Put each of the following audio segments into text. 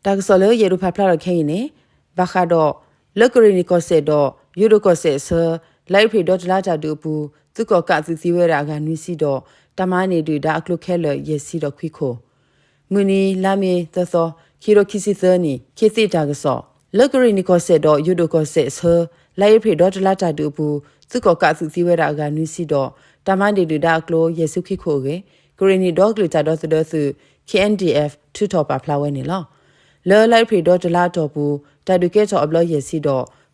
တၢ်ကစီၣ်လၢယအဲၣ်ဒိးပာ်ဖျါထီၣ်ခဲအံၤန့ၣ်, ဘၣ်ဃးဒီး လၢကရ့ၣ်နံၣ်ကီၢ်စဲၣ်ဒီး ယိၤဒိၣ်ကီၢ်စဲၣ်အဆၢ လါအ့ဖြ့ၣ်ဒီတလါတၢ်ဒုးအပူၤ သုးကီၣ်ကးအသုးသံဝဲဒၣ်အဂၤနွံဆံဒီး တၢ်မၤန့ၢ်ဒုၣ်ဒါအကျိၤခဲလၢာ်ယဲၢ်ဆံဒီးခွံခိၣ် မုၢ်နံၤ လါမ့ၤသၢသီ ခံကထိခံဆံသၢနံၣ် ခ့သ့ၣ်တၢ်ကစီၣ်, လၢကရ့ၣ်နံၣ်ကီၢ်စဲၣ်ဒီးယိၤဒိၣ်ကီၢ်စဲၣ်အဆၢ လါအ့ဖြ့ၣ်ဒီတလါတၢ်ဒုးအပူၤ သုးကီၣ်ကးအသုးသံဝဲဒၣ်အဂၤနွံဆံဒီး တၢ်မၤန့ၢ်ဒုၣ်ဒါအကျိၤယဲၢ်ဆံခွံခိၣ်အဂ့ၢ် ကရ့ၣ်နံၣ်ဒီကလုာ်တၢ်ဒီသဒၢသုး K N D F ထုးထီၣ်ပာ်ဖျါဝဲန့ၣ်လီၤ. လၢလါအ့ဖြ့ၣ်ဒီတလါအတီၢ်ပူၤ တၢ်ဒုးကဲထီၣ်အဘျီယဲၢ်ဆံဒီး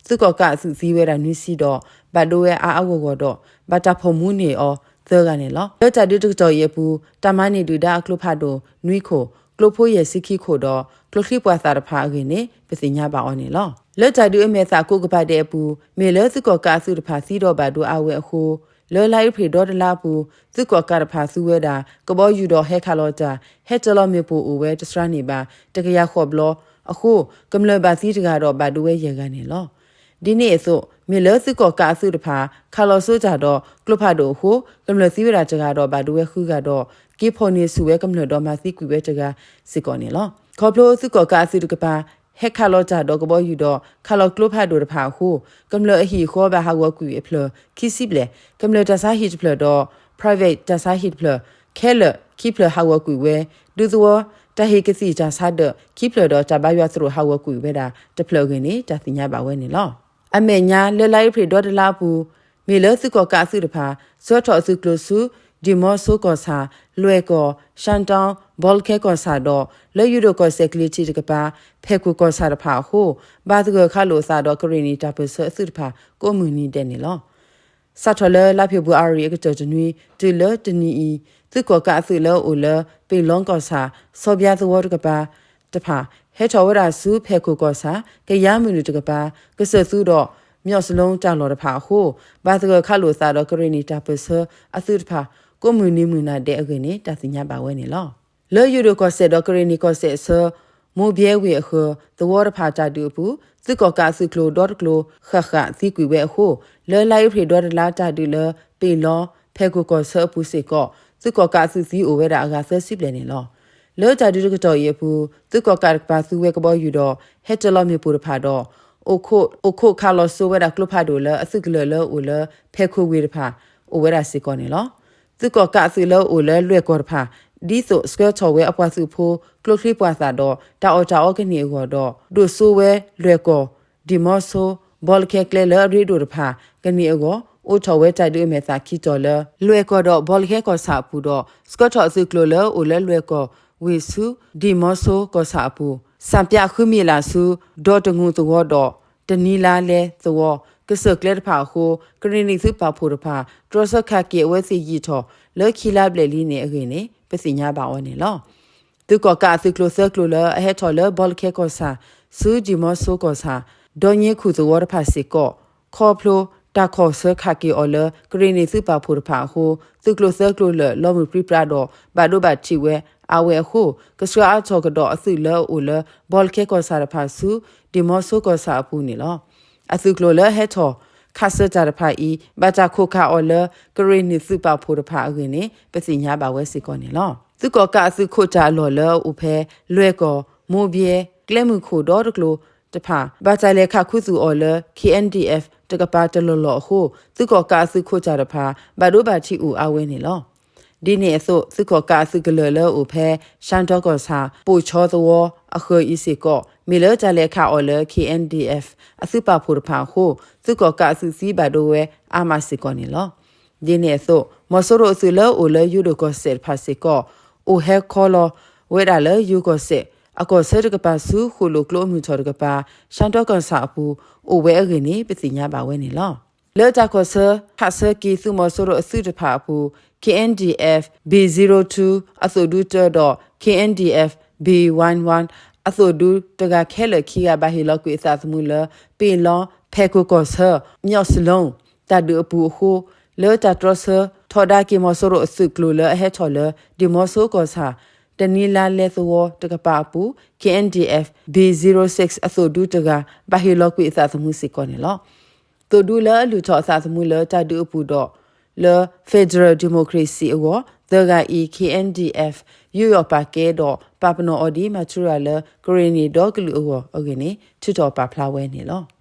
သုးကီၣ်ကးအသုးသံဝဲဒၣ်နွံဆံဒီး ဘၣ်ဒိဝဲအါအါဂီၢ်ဂီၢ်ဒီး ဘၣ်တၢ်ဖီၣ်မူန့ၢ်အီၤသၢဂၤန့ၣ်လီၤ. လၢတၢ်ဒုးတကတီၢ်အံၤအပူၤ တၢ်မၤန့ၢ်ဒုၣ်ဒါအကျိဖးဒိၣ်နွံခိၣ်, ကျိဖိယဲၢ်ဆံခံခိၣ်ဒီး ကျိချံပှာ်သၣ်တဖၣ်အဂ့ၢ်န့ၣ် ပသ့ၣ်ညါဘၣ်အီၤန့ၣ်လီၤ. လၢတၢ်ဒုးအမဲာ်သၣ်ကိးကပၤဒဲးအပူၤ မ့ၢ်လၢသုးကီၣ်ကးအသုးတဖၣ်သံဒီးဘၣ်ဒိအါဝဲအဃိ လၢလါအ့ဖြ့ၣ်ဒီတလါအပူၤ သုးကီၣ်ကးတဖၣ်သူဝဲဒၣ် ကဘီယူၤဒီးဟဲခးလီၤတၢ် ဟဲတၢၤလီၤမ့ၣ်ပိၢ်အိၣ်ဝဲတစှၤန့ၣ်ဘၣ် တကယၤဃိးဘျီအဃိ ကမျၢၢ်ဘၣ်သံတဂၤဒီးဘၣ်ဒိဝဲယဲၢ်ဂၤန့ၣ်လီၤ. ဒ်န့ၣ်အသိး မ့ၢ်လၢသုးကီၣ်ကးအသုးတဖၣ် ခးလီၤစိတၢ်ဒီးကျိဖးဒိၣ်အဃိ ကမျၢၢ်သံဝဲဒၣ်တဂၤဒီးဘၣ်ဒိဝဲဃုဂၤဒီး က့ၤဖီၣ်န့ၢ်ဆူၣ်ဝဲကမျၢၢ်ဒီးမၤသံကွံာ်ဝဲတဂၤစ့ၢ်ကီးန့ၣ်လီၤ. ခီဖျိသုးကီၣ်ကးအသုးတကပၤ ဟဲခးလီၤတၢ်ဒီးကဘီယူၤဒီး ခးလီၤကျိဖးဒိၣ်တဖၣ်အဃိ ကမျၢၢ်အဟံၣ်အဃီဘၣ်ဟးဂီၤကွံာ်အဖျၢၣ်ခံဆံဘျဲၣ်, ကမျၢၢ်တၢ်ဆါဟံၣ်တဖျၢၣ်ဒီး private တၢ်ဆါဟံၣ်တဖျၢၣ် ခဲလၢာ်ခံဖျၢၣ်ဟးဂီၤကွံာ်ဝဲ, ဒူသဝီတၢ်ဟ့ၣ်ကသံၣ်တၢ်ဆါဒီးခံဖျၢၣ်ဒီး တၢ်ဘါယွၤသရိာ်ဟးဂီၤကွံာ်ဝဲဒၣ်တဖျၢၣ်အဂ့ၢ်န့ၣ် တၢ်သ့ၣ်ညါဘၣ်ဝဲန့ၣ်လီၤ. အမဲာ်ညါလၢလါအ့ဖြ့ၣ်ဒီတလါအပူၤ မ့ၢ်လၢသုးကီၣ်ကးအသုးတဖၣ် ဆှၢထီၣ်အသုးကျိၤဆူ ဒံၣ်မီဆိကီၢ်ဆၣ်, လွဲၢ်ကီၢ်, ရှၣ်တီ, ဘီလ်ခဲကီၢ်ဆၣ်ဒီး လၢယိၤဒိၣ်ကီၢ်စဲၣ်ကလံၤထံးတကပၤ ဖဲၣ်ခိၣ်ကီၢ်ဆၣ်တဖၣ်အဃိ ဘၣ်သဂၢၢ်ခးလိာ်အသးဒီးကရ့ၣ်နံၣ်တၢ်ပၢၢ်ဆၢအသုးတဖၣ် ကိးမုၢ်နံၤဒဲးန့ၣ်လီၤ. စးထီၣ်လၢလါဖ့ၤဘြူၤအါရံၤအကတၢၢ်တနွံ တုၤလၢတနံၤအံၤ သုးကီၣ်ကးအသုးလၢအအိၣ်လၢ ပ့ၣ်လီကီၢ်ဆၣ် ဆီဘျါသဝီတကပၤတဖၣ် ဟဲထီၣ်ဝဲဒၣ်ဆူဖဲၣ်ခိၣ်ကီၢ်ဆၣ် ကယါမုၢ်နုာ်တကပၤ ကစၢၢ်သူဒီး မၠီၣ်စလူတၢ်လီၢ်တဖၣ်အဃိ ဘၣ်သဂၢၢ်ခးလိာ်အသးဒီးကရ့ၣ်နံၣ်တၢ်ပၢၢ်ဆၢအသုးတဖၣ် ကိးမုၢ်နံၤမုၢ်နၤဒဲးအဂ့ၢ်န့ၣ် တၢ်သ့ၣ်ညါဘၣ်ဝဲန့ၣ်လီၤ. လၢယိၤဒိၣ်ကီၢ်စဲၣ်ဒီးကရ့ၣ်နံၣ်ကီၢ်စဲၣ်အဆၢ မိၢ်ဘဲဝ့ၢ်အဃၢၤ သဝီတဖၣ်တၢ်ဒုးအပူၤ သုးကီၣ်ကးအသုးကျိၤဒီတကျိၤ ဃၣ်ဃၣ်သံကွံာ်ဝဲအဃိ လၢလါအ့ဖြ့ၣ်ဒီတလါတၢ်ဒုးလၢ ပ့ၣ်လီ ဖဲၣ်ခိၣ်ကီၢ်ဆၢအပူၤစ့ၢ်ကီး သုးကီၣ်ကးအသုးသံအိၣ်ဝဲဒၣ်အဂၤသၢဆံဘျဲၣ်န့ၣ်လီၤ. လၢတၢ်ဒုးတကတီၢ်အံၤအပူၤ သုးကီၣ်ကးတကပၤသူဝဲကဘီယူၤဒီး ဟဲတၢၤလီၤမ့ၣ်ပိၢ်တဖၣ်ဒီး အိၣ်ခိးခးလီၤစိဝဲဒၣ်ကျိဖးဒိၣ်လၢအသုးကလၢၤလၢအအိၣ်လၢ ဖဲၣ်ခိၣ်ဝ့ၢ်တဖၣ် အိၣ်ဝဲဒၣ်စ့ၢ်ကီးန့ၣ်လီၤ. သုးကီၣ်ကးအသုးလၢအအိၣ်လၢလွဲၢ်ကီၢ်တဖၣ် ဒ်သိးဆှၢထီၣ်ဝဲအပှၤသုးဖိ ကျိချံပှာ်သၣ်ဒီး တၢ်အီၣ်တၢ်အီကန့ၢ်အဂီၢ်ဒီး ဒိၣ်စိဝဲလွဲၢ်ကီၢ် ဒံၣ်မီဆိ ဘီလခဲကျဲလၢအရ့ဒိၣ်တဖၣ် ကန့ၢ်အဂီၢ် အိးထီၣ်ဝဲတၢ်ဒုးအမဲာ်သၣ်ခံတီၤလၢ လွဲၢ်ကီၢ်ဒီးဘီလခဲကီၢ်ဆၣ်အပူၤဒီး ဆှၢထီၣ်အသုးကျိၤလၢအအိၣ်လၢလွဲၢ်ကီၢ်ဝ့ၢ်ဆူ ဒံၣ်မီဆိကီၢ်ဆၣ်အပူၤ စၣ်ပၠးဃုမံၤလၢ်ဆူ ဒီတငူးသဝီဒီး တနံၤလါလဲသဝီ ကစၢၢ်ကျဲတဖၣ်အဃိ ကရ့ၣ်နံၣ်သုးပာ်ဖှိၣ်တဖၣ် တြီဆၢခးက့ၤအဝဲသ့ၣ်ယံာ်ထီၣ်လၢခံလါဘျဲၣ်လံန့ၣ်အဂ့ၢ်န့ၣ် ပသ့ၣ်ညါဘၣ်အီၤန့ၣ်လီၤ. သုးကီၣ်ကးအသုးကျိၤသၢကျိၤလၢအဟဲထီၣ်လၢဘီလခဲကီၢ်ဆၣ် ဆူဒံၣ်မီဆိကီၢ်ဆၣ် ဒီည့ခူၣ်သဝီတဖၣ်စ့ၢ်ကီး ခီဖျိတၢ်ခီၣ်ဆၢခးက့ၤအီၤလၢ ကရ့ၣ်နံၣ်သုးပာ်ဖှိၣ်တဖၣ်အဃိ သုးကျိၤသၢကျိၤလၢာ်လီၤမုၢ်ပြံပြါဒီး ဘၣ်ဒိဘၣ်ထံးဝဲအါဝဲအဃိ ကဆှၢအါထီၣ်ကဒီးအသုးလၢအအိၣ်လၢ ဘီလခဲကီၢ်ဆၣ်တဖၣ်ဆူ ဒံၣ်မီဆိကီၢ်ဆၣ်အပူၤန့ၣ်လီၤ. အသုးကျိၤလၢအဟဲထီၣ်ခးဆၢတၢ်တဖၣ်အံၤ ဘၣ်တၢ်ခိးခးအီၤလၢ ကရ့ၣ်နံၣ်သုးပာ်ဖှိၣ်တဖၣ်အဂ့ၢ်န့ၣ် ပသ့ၣ်ညါဘၣ်ဝဲစ့ၢ်ကီးန့ၣ်လီၤ. သုးကီၣ်ကးအသုးခိးတၢ်အလီၢ်လၢအအိၣ်ဖဲ လွဲၢ်ကီၢ်, မိၢ်ဘဲ, ကျဲမုၢ်ခိၣ်ဒီတကျိၤတဖၣ် ဘၣ်တၢ်လဲၤခးခူသူၣ်အီၤလၢ K N D F တကပၤတလီၢ်လီၢ်အဃိ သုးကီၣ်ကးအသုးခိးတၢ်တဖၣ် ဘၣ်ဒိဘၣ်ထံးအိၣ်အါဝဲန့ၣ်လီၤ. ဒ်န့ၣ်အသိး သုးကီၣ်ကးအသုးကလၢာ်လၢအအိၣ်ဖဲ ရှၣ်တီကီၢ်ဆၣ် ပိာ်ခၠီသဝီအဃၢၤအံၤစ့ၢ်ကီး မ့ၢ်လၢတၢ်လဲၤခးအီၤလၢ K N D F အသုးပာ်ဖှိၣ်တဖၣ်အဃိ သုးကီၣ်ကးအသုးသံဘၣ်ဒိဝဲအါမးစ့ၢ်ကီးန့ၣ်လီၤ. ဒ်န့ၣ်အသိး မီၤစိရိၤအသုးလၢအအိၣ်လၢယိၤဒိၣ်ကီၢ်စဲၣ်တဖၣ်စ့ၢ်ကီး အိၣ်ဟဲခီလီၤဝဲဒၣ်လၢယိၤကီၢ်စဲၣ် အကီၢ်ဆၢတကပၤဆူဃိၣ်လိာ်ကျိအမုၢ်ထီၣ်တကပၤ ရှၣ်တီကီၢ်ဆၣ်အပူၤ အိၣ်ဝဲအဂ့ၢ်န့ၣ် ပသ့ၣ်ညါဘၣ်ဝဲန့ၣ်လီၤ. လၢတၢ်ခီၣ်ဆၢခးဆၢက့ၤသုးမီၤစိရိၤအသုးတဖၣ်အပူၤ K N D F B zero two အသိၣ်ဒူတၢဒီး K N D F B one one အသိၣ်ဒူတဂၤခဲလၢာ်ခံဂၤ ဘၣ်ဟ့ၣ်လီၤကွံာ်အသးသမူလၢ ပ့ၣ်လီ ဖဲၣ်ခိၣ်ကီၢ်ဆၢ မၠီၣ်စလူ တၢ်ဒုးအပူၤအဃိ လၢတၢ်တြီဆၢထီဒါက့ၤမီၤစိရိၤအသုးကျိၤလၢအဟဲထီၣ်လၢ ဒံၣ်မီဆိကီၢ်ဆၣ် တနံၤလါလဲသဝီတကပၤအပူၤ K N D F B zero six အသိၣ်ဒူတဂၤ ဘၣ်ဟ့ၣ်လီၤကွံာ်အသးသမူစ့ၢ်ကီးန့ၣ်လီၤ. သိၣ်ဒူလၢအလုၢ်ထီၣ်အသးသမူလၢတၢ်ဒုးအပူၤဒီး လၢ Federal Democracy အဂီၢ် သၢဂၤအံၤ K N D F ယိယီၣ်ပာ်ကဲဒီး ပာ်ပနီၣ်အီၤဒ် မၤထူရၤလၢ ကရ့ၣ်နံၣ်ဒီကလုာ်အဂီၢ်အဂ့ၢ်န့ၣ် ထုးထီၣ်ပာ်ဖျါဝဲန့ၣ်လီၤ.